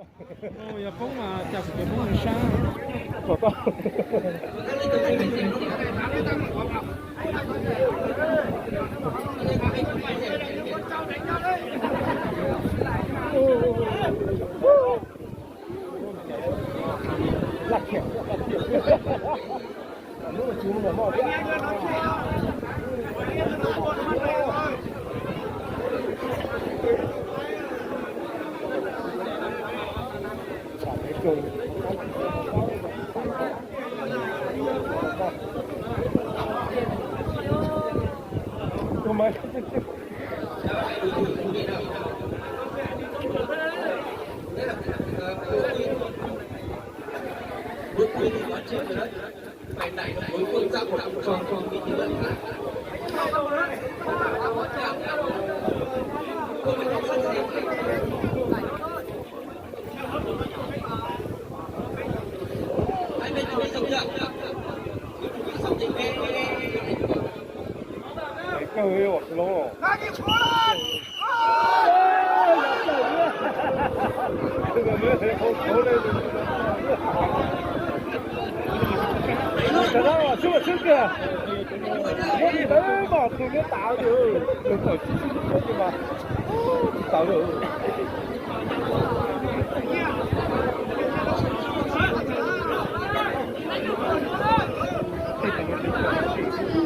Yog poob mas cas kuv cov poob nws sab. Kawg ua xwb los. Sawv daws sub sub kiag, muab li ntawd mas tus liab tas, tawm tsis sub sub mas tsis tawm lawm.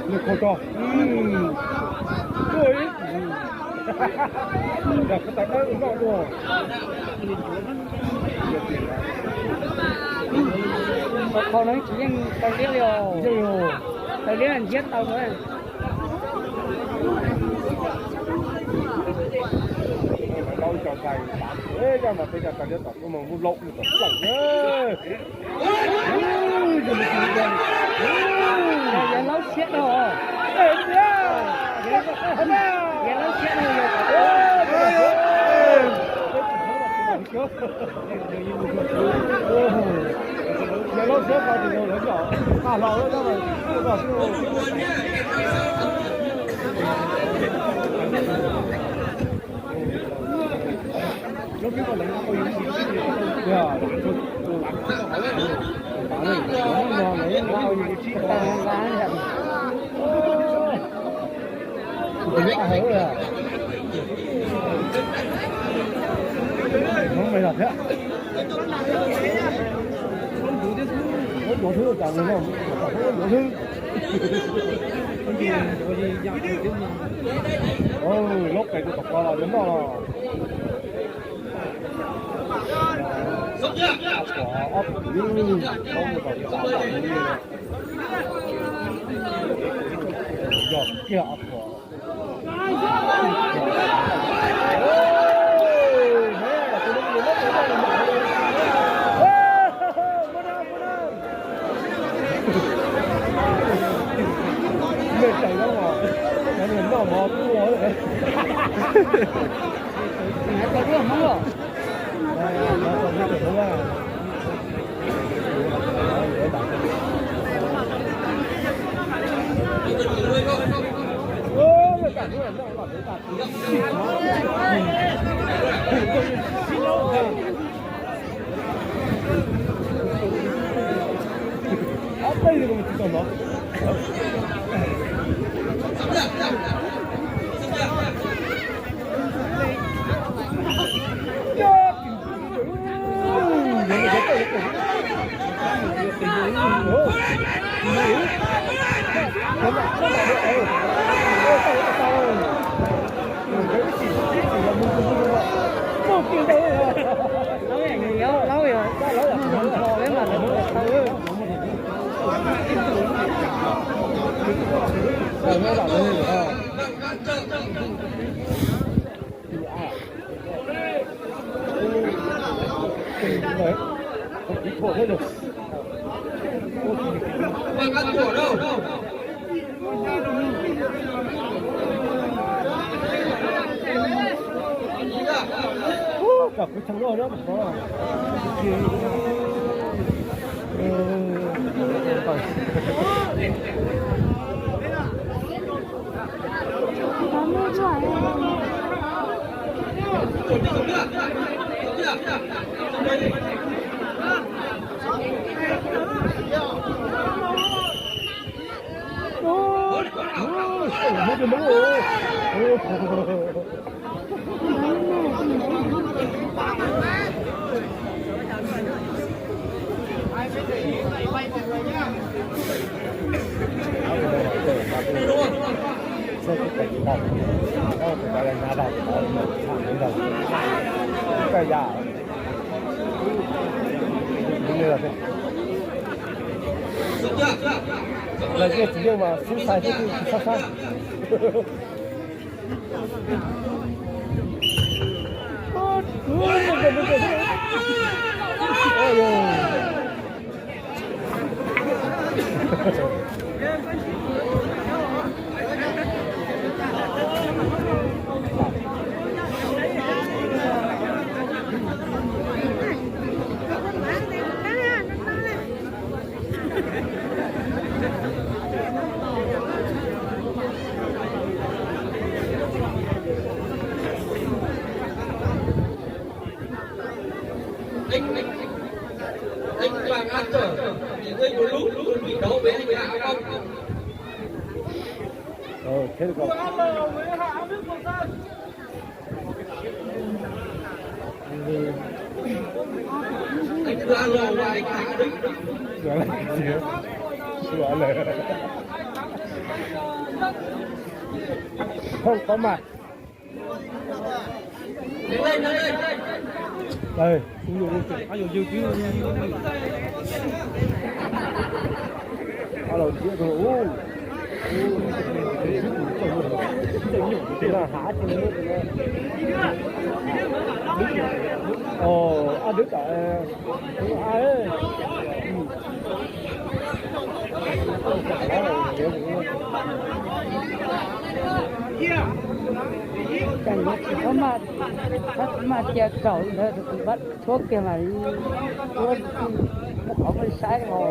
Nws khaus tso. Tuaj ib, yog kuv tau dawb noj dua. Qhov no tsis yeej taw liab li os. Yeej os. Taw liab ntiab taw na. Lawv cov ntxhais, zaj no peb cov taw liab tom tuaj mus lub laub tom tseem na. Yawg laub siab dhau. Yawg laub siab dhau yawg. Yawg laub siab dhau tus yawg lawv cov nqa hlo lawm. Tus me los thiab. Muab tus thiab, cas nws no muab tus thiab. Lub qe kuv tom qab los yuav noj los. Ob pom, ob pom, ob pom, yog kiag ob pom. Noj mov tuaj. Kom kuv txheej loj na. Lawv yeej tsis yeej mas xub xais xwb, tsis sab sab. Không có mặt. Ồ, anh Đức à? Mas cia kaum ntawd tus kuv npaj tshuab kiag mas ua qhov pheej saib os.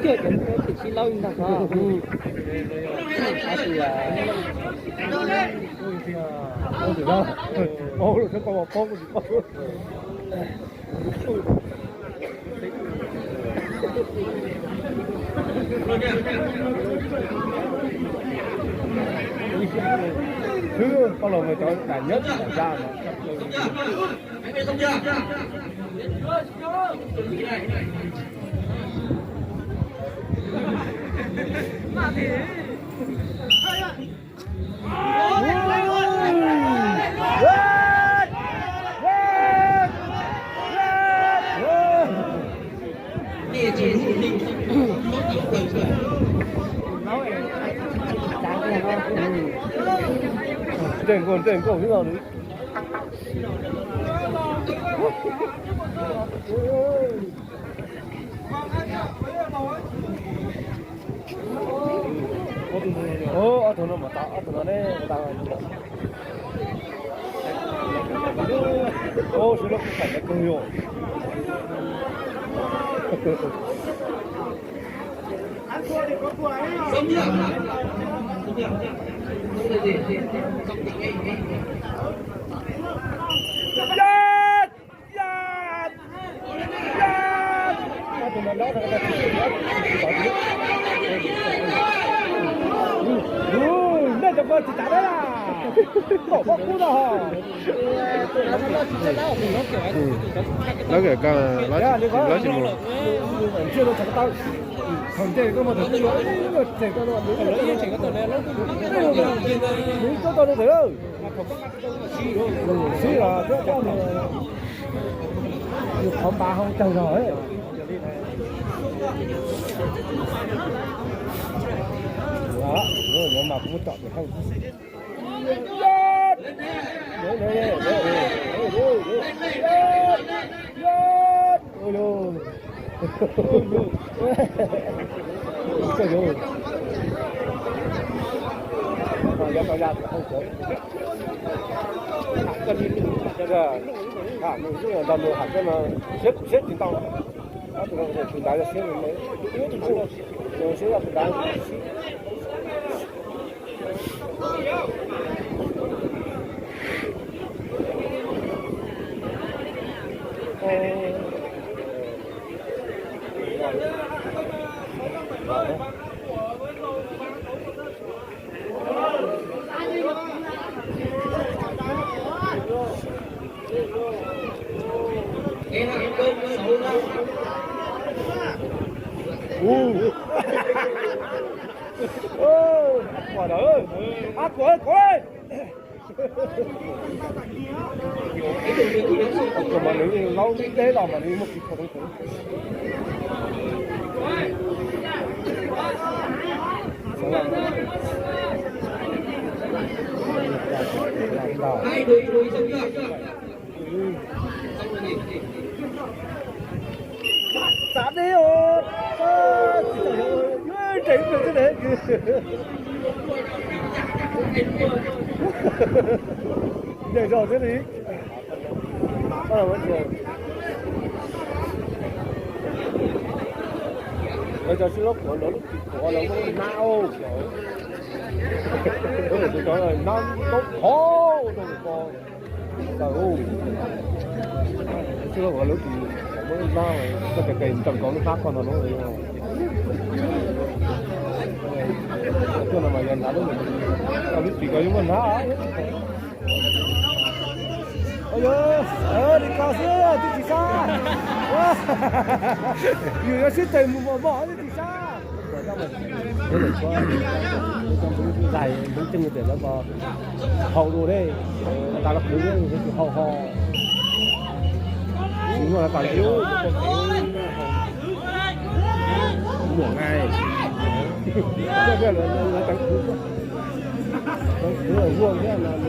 Kiag cov tib si laub ntag. Xwb tau los mus cov dam nyob tsis dam ya no. Ntsej nkauj ntsej nkauj xwb no. Ob tug no mas tau, ob tug no ne tau. Ub, sib loj kuj txhais tau kawg yom. Lawv kawm ko, lawv tsis mus. Qhov npav hau tawg zog. Mas kuv muab tsom tus hauj. Siab kuv siab tsis tau. Tus ntawd siab, siab tus ntawd. Mas nws laub deb los mas nws muaj kis kho toob toob. Txav deb os. Tsis tau yuav nres ib pliag xwb ne. Nres zog thiab li. Lawv cov sib lab kuav lawv lub tsis kuav lawv muab nab, nab ntaub thauj rau ko. Taws, sib lab kuav lawv tsis muab nab, koj cov tes nrog nkaus lub hnab koj no no. Tuaj no mas yog nab lub, lub tsis ko yeej muaj nab. Li ko xwb twb tsis sab. Yus yuav sib tes mus mos mos twb tsis sab. Ntxais ntub ceeb tias lawv hau dua ne, tas los khwv tsis hau ho. Tsis muaj tas li. Luam ngai. Lawv teev khwv, teev khwv vuag thiab mas,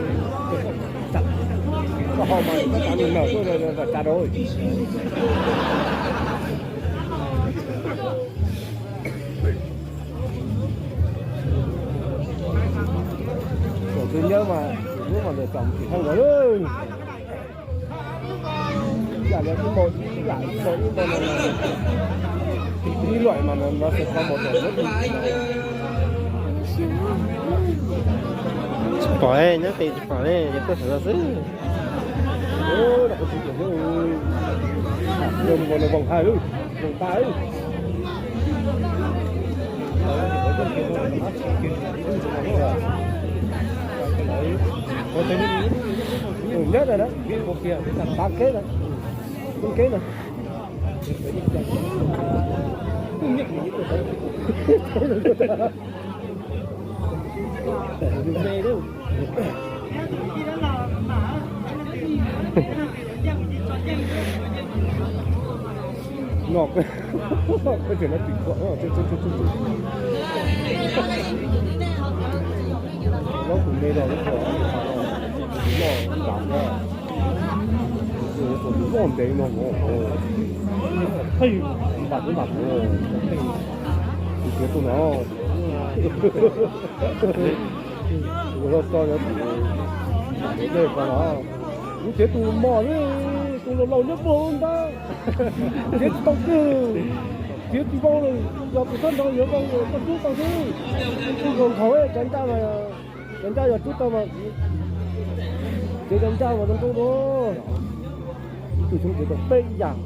koj hau mas koj tav nws nawm tuaj vam tsa rau. Thaum twg nyob mas, hnub mas ntawm txom tim heej los lawm. Yam no twb npau ib yam npau ib npau no, ib luam mas no xav tau npau tawm muab. Tsis pom, nyob qis tsis pom ne, yog tuaj sawv ntxov xwb. Npau no voos hais lawm, voos tas lawm. Nyob ntawd na, tav keb na, keb na. No, peb tseem no tim kuam, lub tus me los lub kuam, loj nram no, tus loj ntev no, pheej npam kuv npam kuv, tus tiav tus no. Tus loj txog no, nej ko los, kuv tiav tus mos, tus laus laus nyob puag ntawd, tiav tsis tau kawg, tiav tsis vau lawm, yog tus sab nraud yuav vau koj rub tau xwb. Tus zoo nkhaus cov ncaj mas, cov ncaj yog rub tau mas, tiav cov ncaj mas zoo nkauj dua. Ib tug xyoob tiav tau peb yam,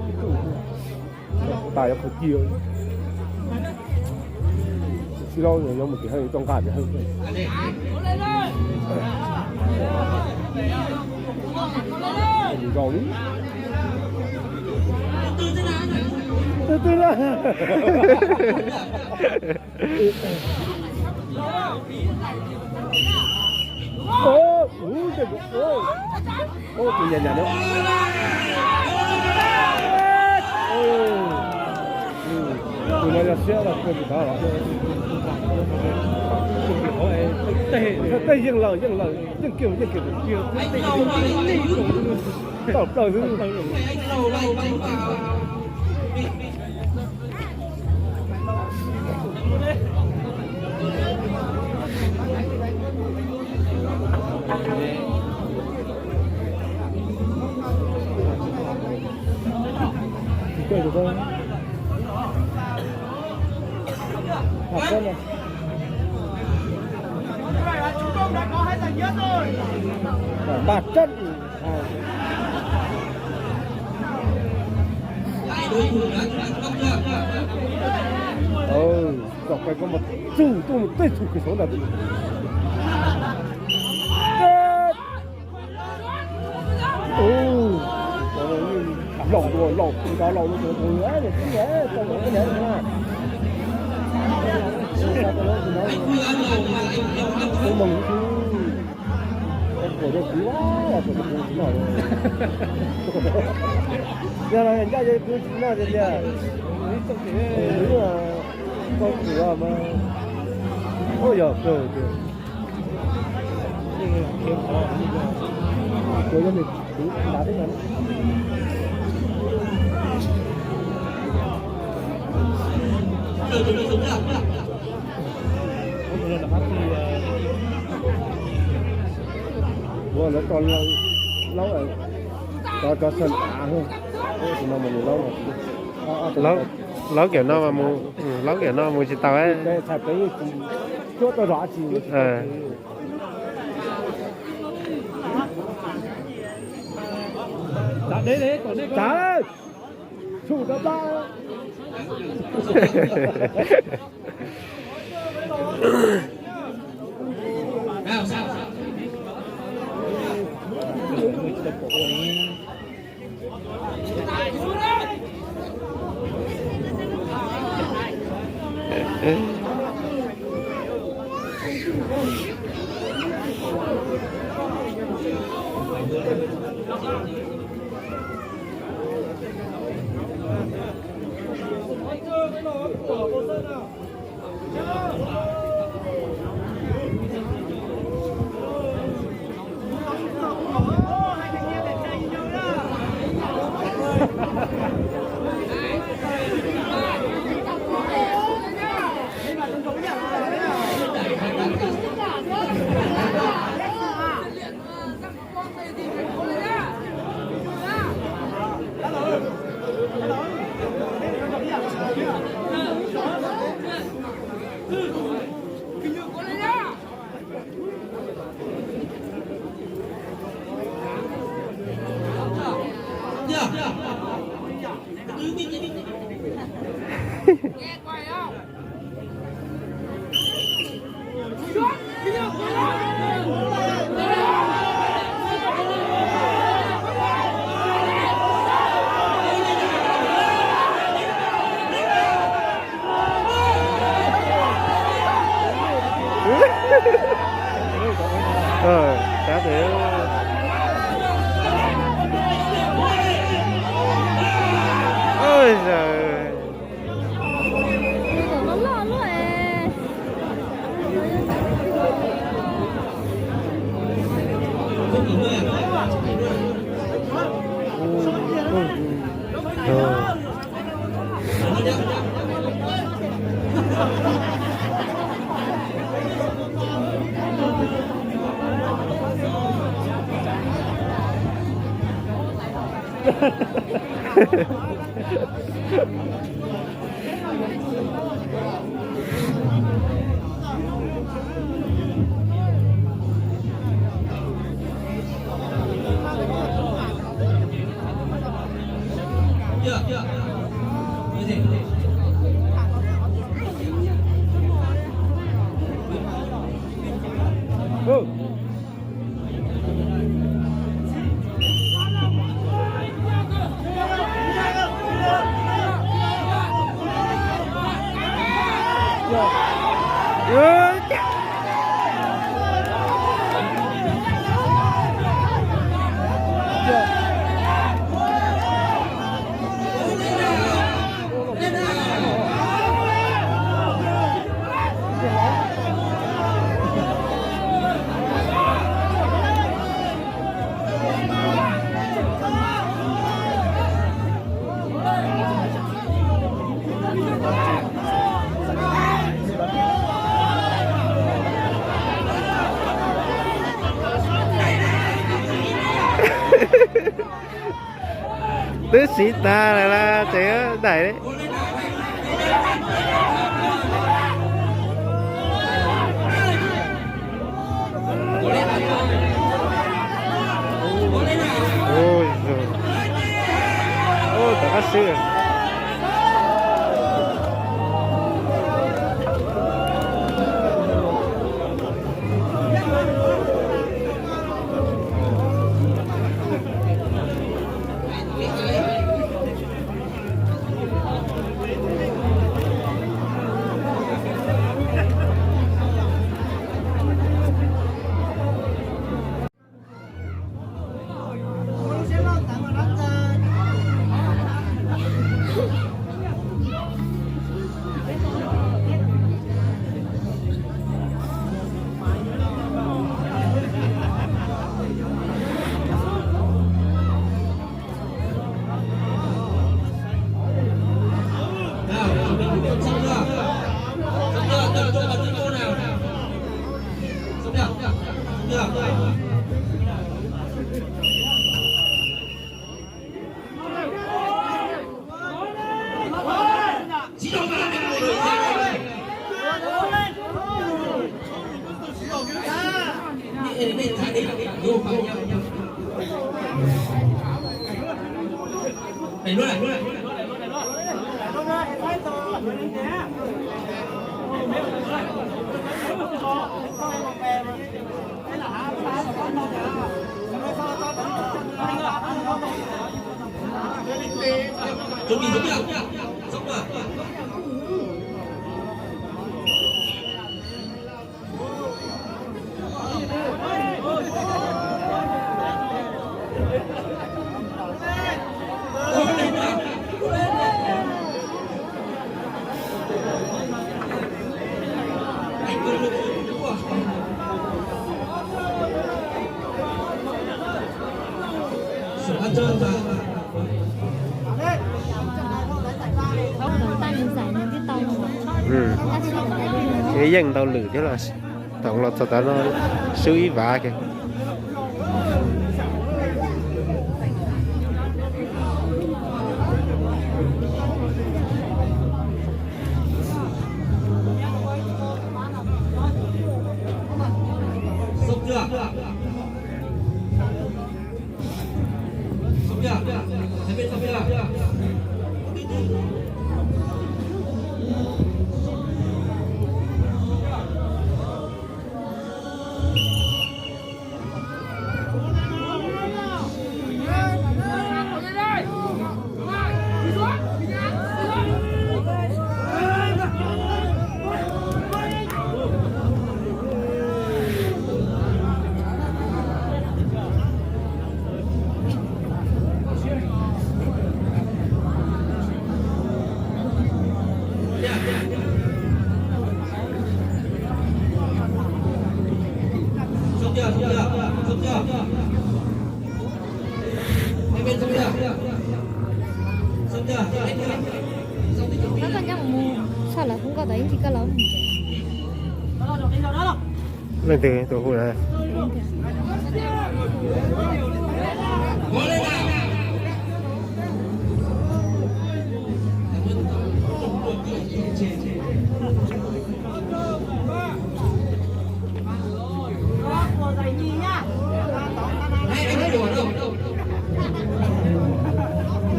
ib tug tas yuav khaws cia. Tsis tau, yuav mus tim hawm, tau nqa tim hawm. Zaus li. Twb twb na. Tus no yog siab los kawg tsis tau. Tej yeej lawm, yeej lawm, yeej kiag, yeej kiag. Tau plaws xwb. Ba cab. Tsom qe koj mas txug tuaj mus tej txug kws saud ntag. Laus dua, laus dua, laus dua, tau tau tau. Kuv moog kuv, kuv kuv no. Yog los ncaj yog kuv tsis noj tiag tiag. Koj kuv mas, ua yog kawg tiag. Kuv yog nws kuv ntav teb no. Ua lawv cov laub, cov cov xeem av, tus no mas nws laub no. Laub, laub kiam no mas mus, laub kiam no mus tsis tau. Txhais pem yeej tsis cuab tau zog dab tsi. Txhum rau plab. Cab tiag. Oj, zaws. Twb siv tas lawm las tseem daim. Ua, tom qab xwb. Yeej ntau lwm thiab los thaum los txog tav no swb ib vav kiag. Koj nyob mus soj lawv hu nkauj tau ib ntsis koj los mus. Leej twg tus hu lawm?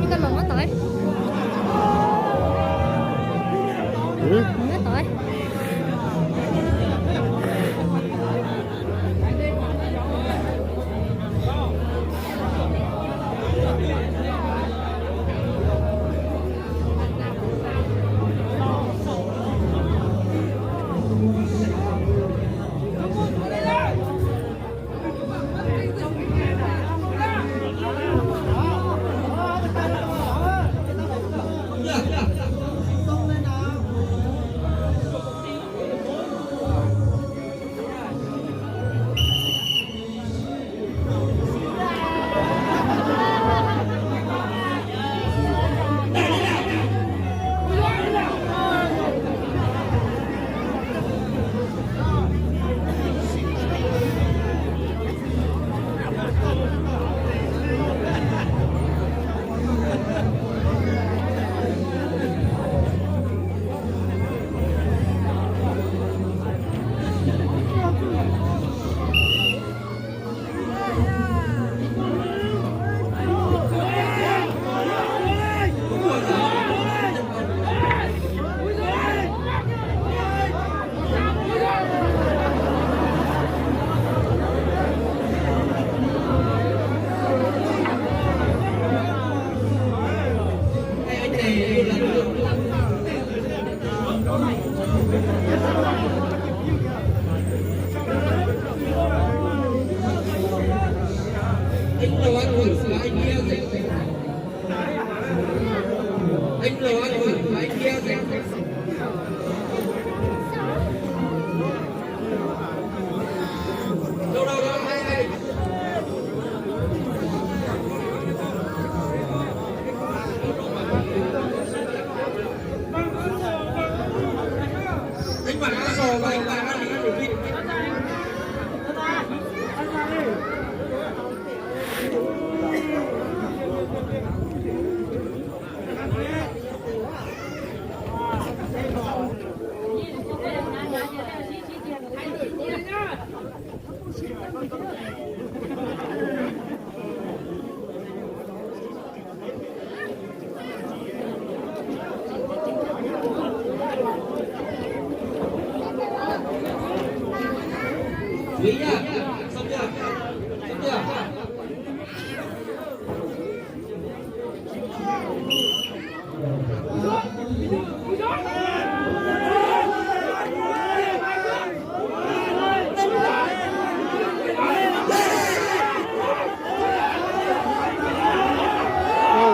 Koj los muab tau. Muab tau.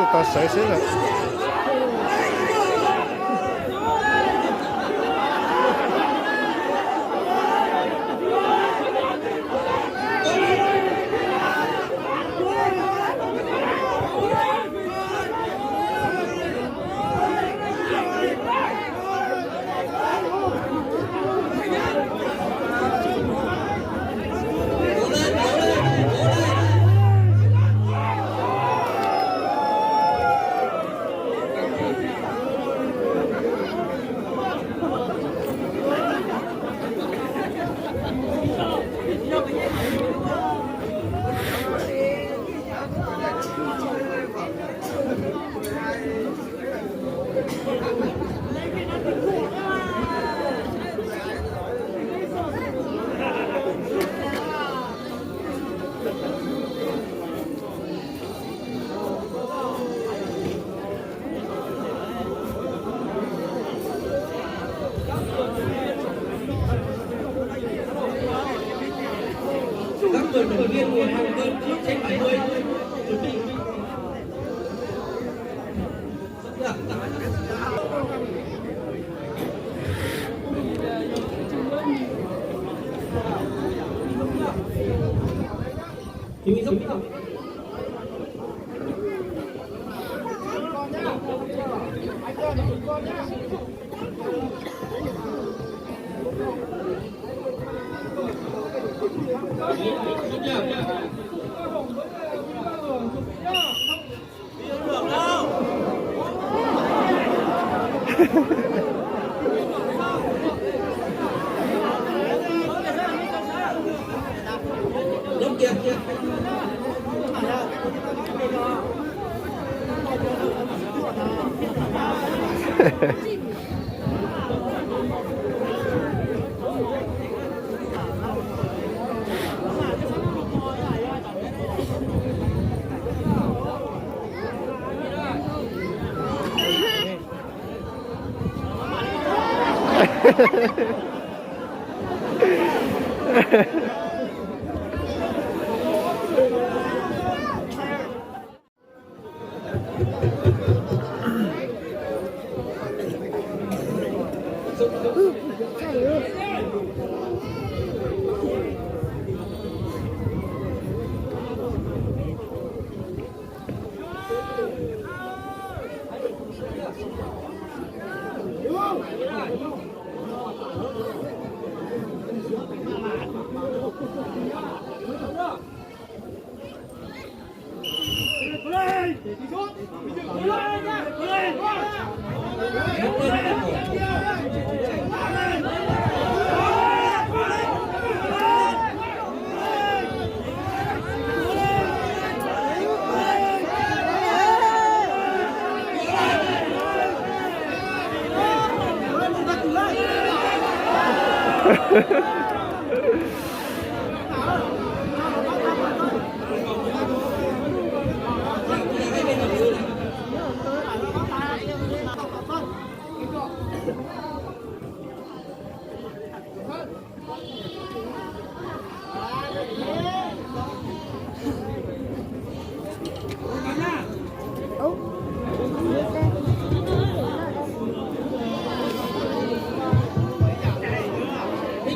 Tau sawv xwb lawm. Các vận động viên của hàng cân chiếc trên bảy mươi, chuẩn bị.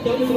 Lis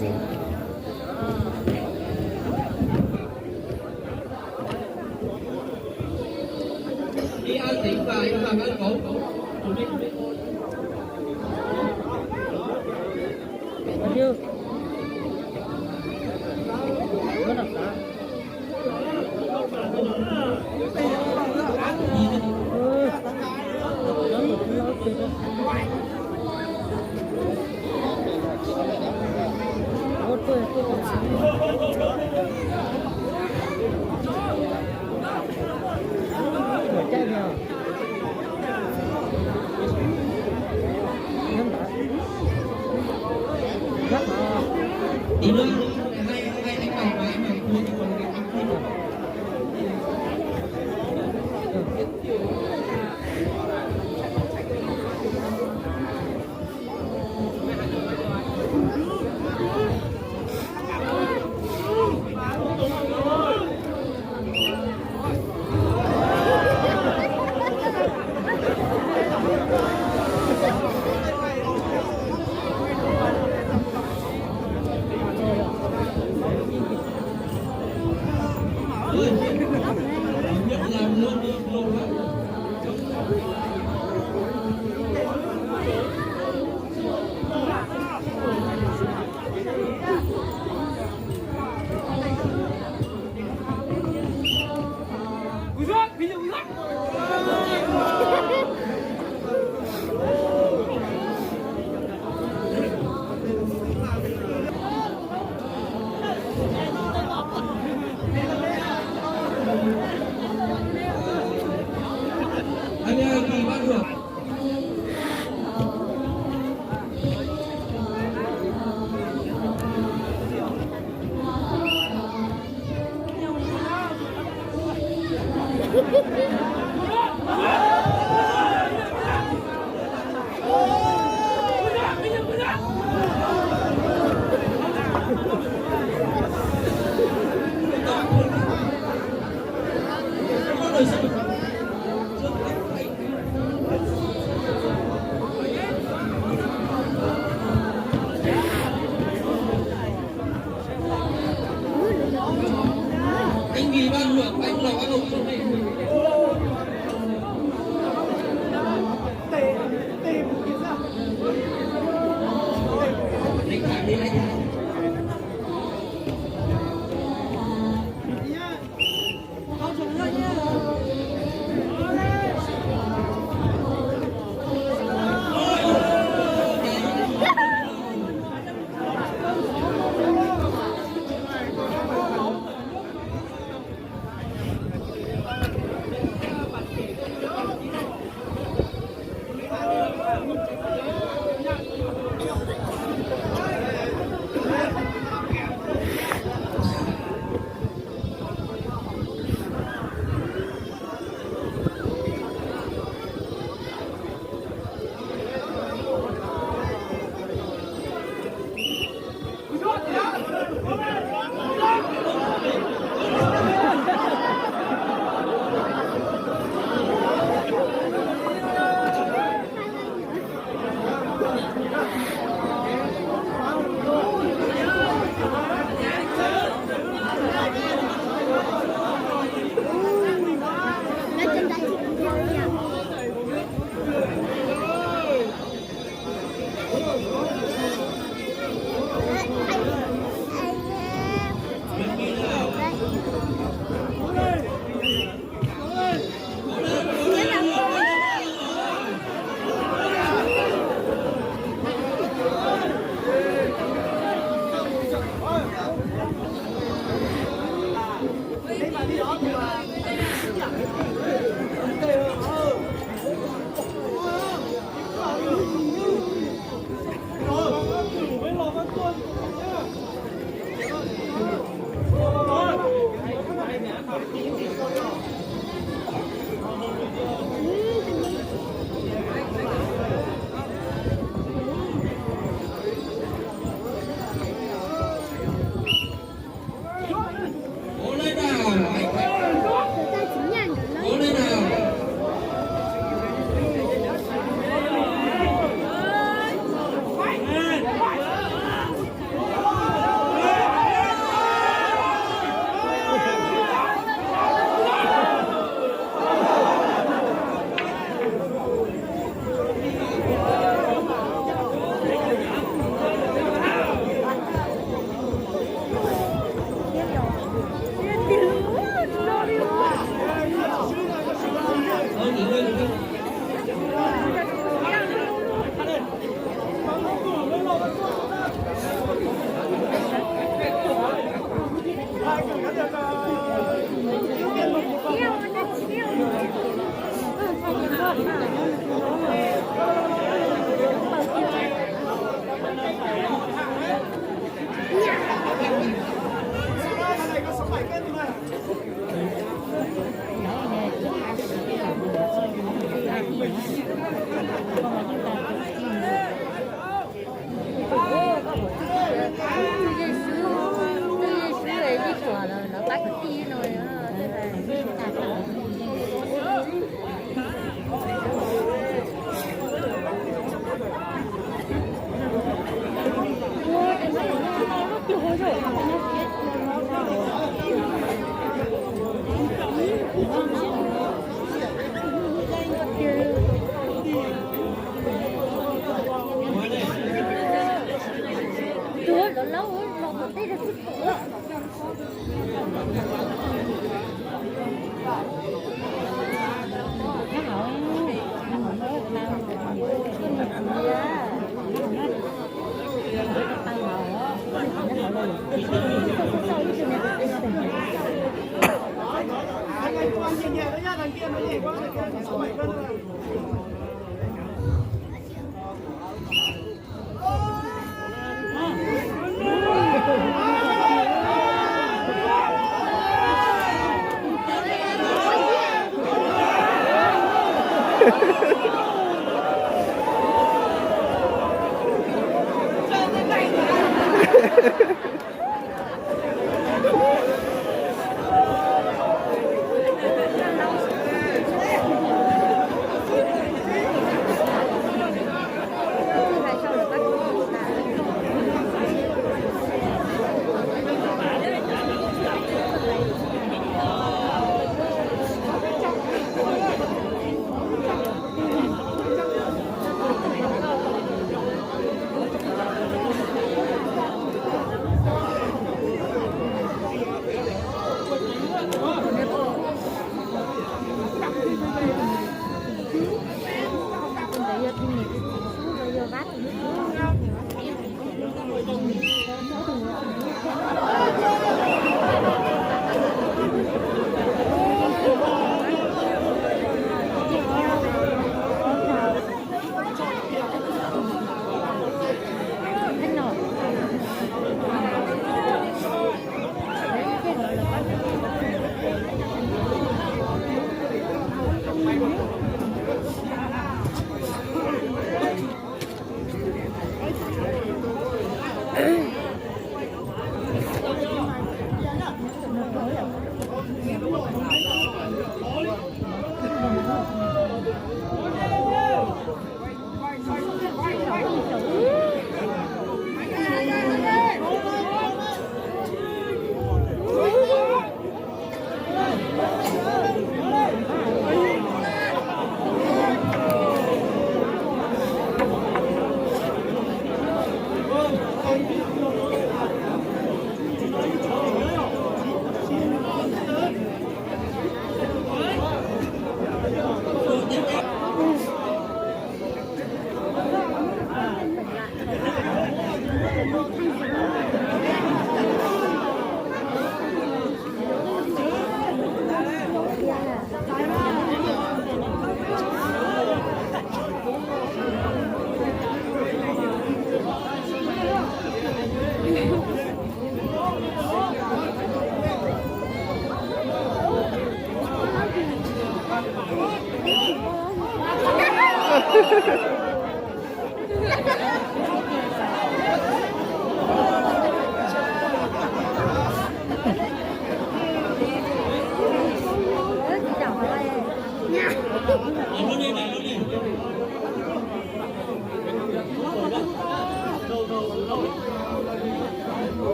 Zev.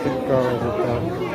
Tsis tau, tsis tau.